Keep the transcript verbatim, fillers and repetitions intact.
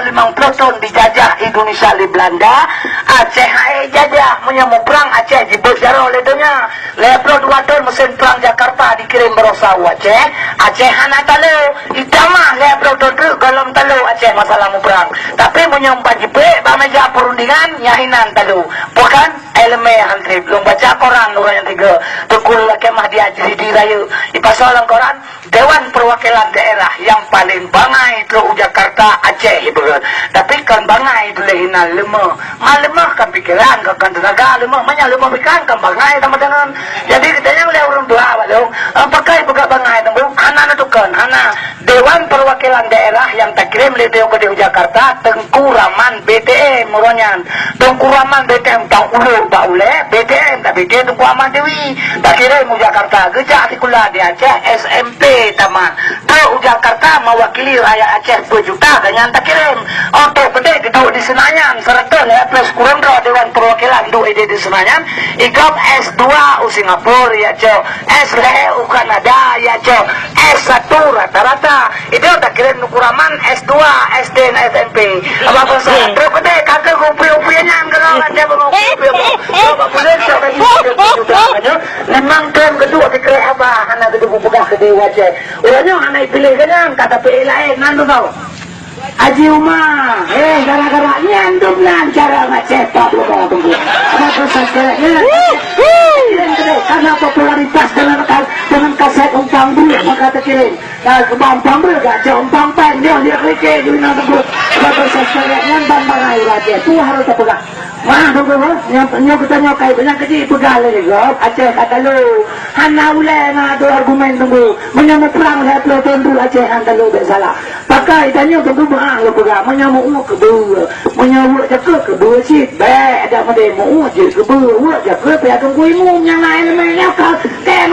Limong ploh thon dijajah Indonesia lé Belanda, Aceh hana jajah. Meunyoe muprang, Aceh jibeuet jaroe lé donya. Lhèe ploh dua thon meusén prang Jakarta dikirém baroesa u Aceh, Aceh hana talo. Itamah lhèe ploh thon treuk gohlom talo Aceh masalah muprang. Tapi meunyoe ban jibeuet bak meja perundingan, nyan inan talo. Bukan? Ileumèe han trép. Lôn baca koran uroe nyang tiga. Teungku Lakèe Mahdi Ajri di rayeuk. Ipasoe lam koran, Dewan Perwakilan Daerah nyang paleng bangai trok u Jakarta, Aceh ibarat. Tapi kon bangai tuléh inan, leumoh. Man leumoh kon pikeran, kon, kon teunaga leumoh. Meunyoe leumoh pikeran kon bangai sama dengan. Jadi geutanyoe lé ureueng tuha bak lôn, apakah ipeugah bangai teungku? Hana neutukon, hana. Dewan Perwakilan Daerah nyang takirém lé Dewan Keudeh u Jakarta, Teungku Raman B T M uroe nyan. Teungku Raman B T M tang ulok bak ulèe, B T M tapi ke Teungku Ahmad Dewi. Takirém u Jakarta, geujak sikula di Aceh, S M P tamat. Trok u Jakarta mewakili rakyat Aceh dua juta, dan nyan takirém. Untuk geude geuduek di Senayan, serta lhèe ploh sikureueng droe Dewan Perwakilan duek idéh di Senayan, igob S dua u Singapura, ya cok. S lhèe u Kanada, ya cok. S satu rata-rata. Idéh takirém Teungku Raman S dua, S D dan S M P. Apa pasal? Trok geude ka keu kupi-kupi nyan, kalau ada kupi-kupi. Coba boleh cok, kan, juta, kan, ya. Memang thon geuduek dikirém haba, hana geuduek peugah keu Dewan Aceh. Uroe nyoe hana ipiléh keu nyan, ka tapiléh laén, nan tu tau. Haji Uma, eh, gara-gara nyan dum nan cara ngaceh pap leumo teungku. Apa proses kerek nyan? Nyan keudeh, karena popularitas dengan ka-, dengan kaset umpang breuh maka takirém. Ka umpang breuh, ka cok umpang pen, nyoe dia kerikil, juri na teungku. Apa proses kerek nyan ban bangai raja. Tu harus tapeugah. Mah, teungku, nyoe, nyoe geutanyoe kai banyak keuji peugah lé gob, Aceh ka talo. Hana ulèe na adu argumen teungku. Meunyoe muprang lhèe ploh thon dulu Aceh han talo bèk salah. Pakai tanyoe teungku meu'ah lôn peugah. Meunyoe meu'uek keubeue. Meunyoe uek jakeuet keubeue cit. Bèk, adak meudeh meu'uek jeuet keubeue. Uek jakeuet pih teungku imum nyang na ileumèe nyoe ka. Kèe